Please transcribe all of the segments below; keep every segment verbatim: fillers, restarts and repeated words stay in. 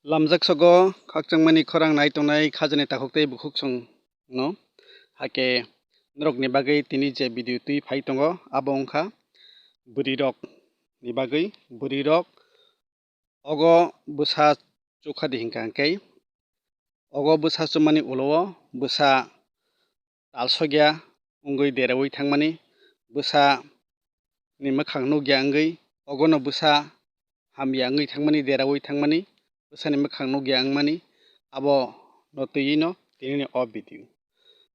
Lamjak sogo khakchangmani khorang nai tongnai khajani takhuk tei bukhuk songno. Hakhe norokni bagwi tini je video twi phai tongo, abo wngkha bwrwirokni bagwi. Bwrwirok ogo bwsa chukha di hinkha khe, ogo bwsa chumani ulo o bwsa talsokya wngwi deraui thangmani, bwsa ni mwkhang nukya wngwi, ogono bwsa hamya wngwi thangmani, deraui thangmani, bwsani mwkhang nukya wngmani, abono twiwi no tinini o video.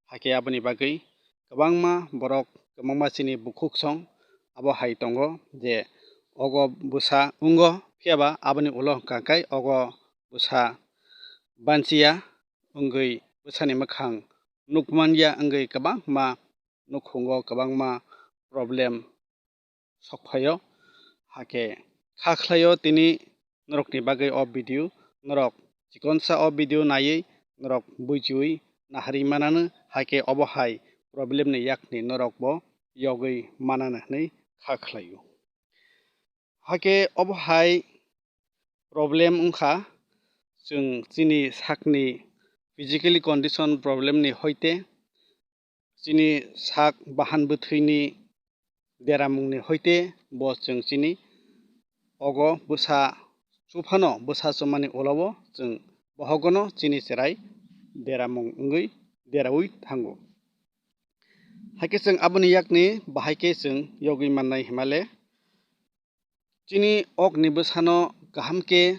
Hakhe aboni bagwi kwbangma borok, kwbangma chini bukhuk song abo hai tongo je ogo bwsa wngo, phiyaba aboni ulo hwnkha khe ogo bwsa banchiya wngwi bwsani mwkhang nukmanya wngwi kwbangma nukhungo kwbangma problem sokphaio. Hakhe kha khlaio tini norokni bagwi o video, norok chikonsa o video naiwi norok buichiui naharwi mananw, hakhe obo hai problem ni yakni norokbo yogwi mananw hwnwi kha khlaio. Hakhe obo hai problem wngkha, chwng chini sakni physically condition problem ni hoite, chini sak bahan bwthwini deramungni hoite bo chwng chini ogo bwsa chuphano, bwsa chumani ulo o chwng bohogono chini cherai deramung wngwi deraui thango. Hakhe chwng aboni yakni bahai khe chwng yogwi mannai himale, chini okni bwsano kaham khe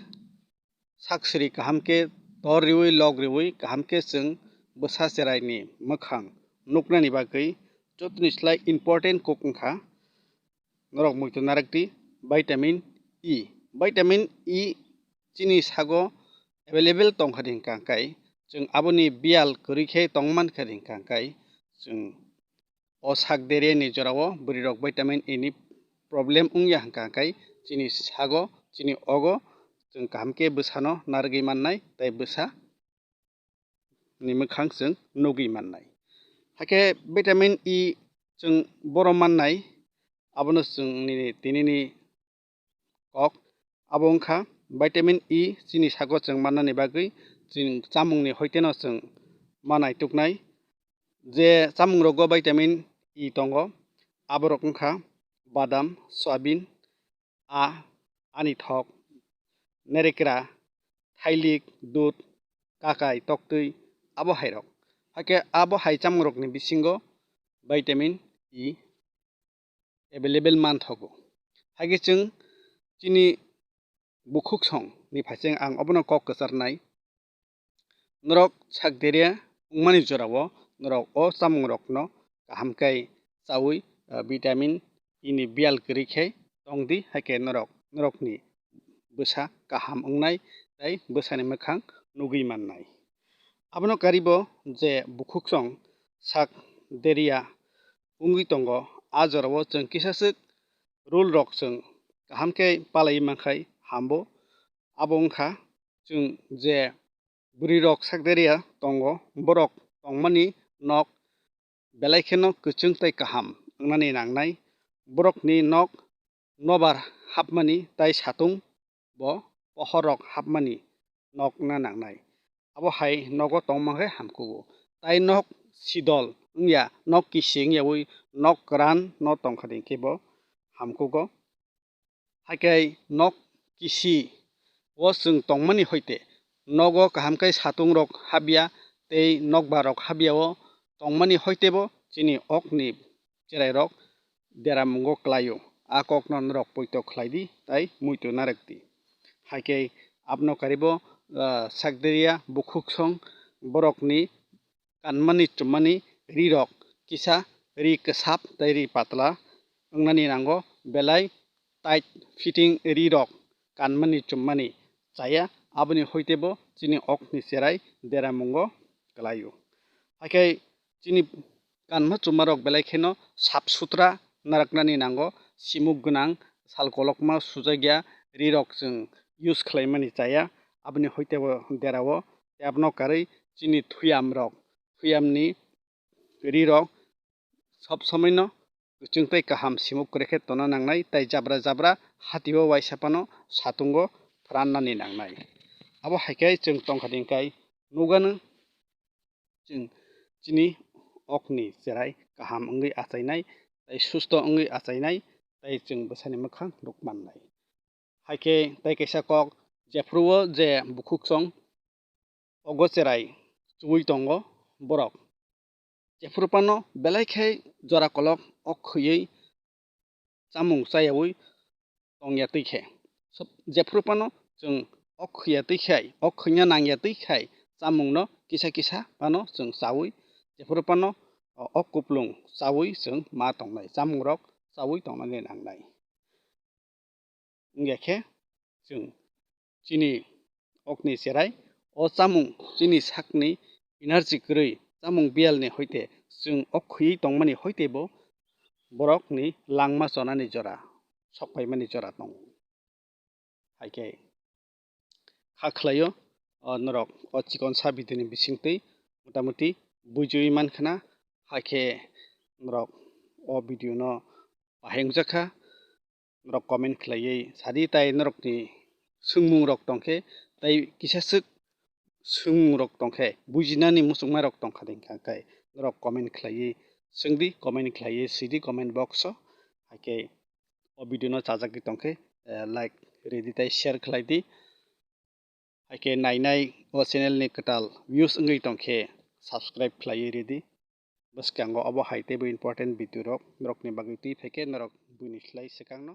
sak siri kaham khe tor riui, lok riui, kaham khe chwng bwsa cheraini mwkhang nuknani bagwi jotoni slai important kok wngkha. Norok muitu narwk di vitamin E. Vitamin E chini sago available tongkha di hinkha khe, chwng aboni biyal kwrwi khe tongmankha di hinkha khe, chwng o sak deriani jorao bwrwirok vitamin E ni problem wngya hinkha khe, chini sago, chini ogo chwng kaham khe bwsano narwgwi mannai tei bwsa ni mwkhang chwng nugwi mannai. Hakhe vitamin E chwng boro mannai, abono chwng nini tinini kok. Abo wngkha vitamin E chini sago chwng mannani bagwi chini chamungni hoiteno chwng manai tuknai. Je chamungrogo vitamin E tongo, aborok wngkha badam, soyabin, a, ani thok, nerekra, thailik, dud, kakai, toktwi, abo hairok. Hakhe abo hai chamungrokni bisingo vitamin E available manthogo. Hakhe chwng chini bukhuk song ni phaising ang obono kok kwcharnai. Norok sak deria wngmani jorao norok o chamungrokno kaham khe chaui, ah, vitamin E ni biyal kwrwi khe tongdi, hakhe norok norokni bwsa kaham wngnai tei bwsani mwkhang nugwi mannai. Abono karibo je bukhuk song sak deria wngwi tongo, a jorao chwng kisaswk rule rok chwng kaham khe palaiwi mankhai hambo. Abo wngkha chwng je bwrwirok sak deria tongo, borok tongmani nok belai kheno kwchwng tei kaham wngnani nangnai. Borokni nok nobar hapmani tei satung bo pohorrok hapmani nok wngna nangnai. Abo hai nogo tongma khe hamkugo. Tai nok sidol wngya, nok kisi wngyaui nok kwran no tongkha di khe bo hamkugo. Hakhe nok kisi o chwng tongmani hoite nogo kaham khe satung rok habya tei nokbar rok habya o tongmani hoite bo chini okni cherai rok deramungo kwlaio. A kokno norok poito khlai di tei muitu narwk di. Hakhe abono karibo, ah, sakderia bukhuk song borokni kanmani chummani rirok kisa ri kwsap tei ri patla wngnani nango, belai tight fitting rirok kanmani chummani chaya, aboni hoitebo chini okni cherai deramungo kwlaio. Hakhe chini kanma chummarok belai kheno sap sutra narwknani nango, simuk gwnang, sal kolokma sujakya rirok chwng use khlaimani chaya, aboni hoitebo derao tei abono karwi chini thuyamrok, thuyamni rirok sob somoino kwchwng tei kaham simuk kwrwi khe tongna nangnai, tei jabra jabra hatio waisa phano satungo phrannani nangnai. Abo hai khe chwng tongkha ding kai nugano chwng chini okni cherai kaham wngwi achainai tei susto wngwi achainai tei chwng bwsani mwkhang nuk mannai. Hai khe tei kaisa kok, jephuru o je bukhuk chong ogo cherai chuwi tongo borok. Jephuru phano belai khe jora kolok ok khwiwi chamung chayawi tongya twi khe. Jephuru phano chwng ok khwiya twi khai, ok khwina nangya twi khai chamungno kisa kisa phano chwng chawi, jephuru phano ok kuplung chawi chwng ma tongnai, chamungrok chawi tongnani nangnai. Wngya khe chwng chini okni cherai o chamung chini sakni energy kwrwi chamung biyalni hoite chwng ok khwiwi tongmani hoitebo borokni langma chonani jora, sokpaimani jora tongo. Hai khe kha khlaio, o norok o chikon sa video ni bisingtwi motamuti bujiwi mankhana, hai khe norok o video no bahai wngjakha. Norok comment khlaiwi sadi, tai norokni swngmungrok tongkhe, tai kisaswk swngmungrok tongkhe, bujinani muchungmarok tongkha de, hwnkha khe norok comment khlaiwi swngdi, comment khlaiwi swidi comment box o. Hai khe o video no chajagwi tongkhe, eh, like ridi tai share khlaidi. Hai khe nainai o channel ni kwtal views wngwi tongkhe subscribe khlaiwi ridi. Bwskango obo hai teibo important video rok norokni bagwi twi phaikhe norok buini slai swkangno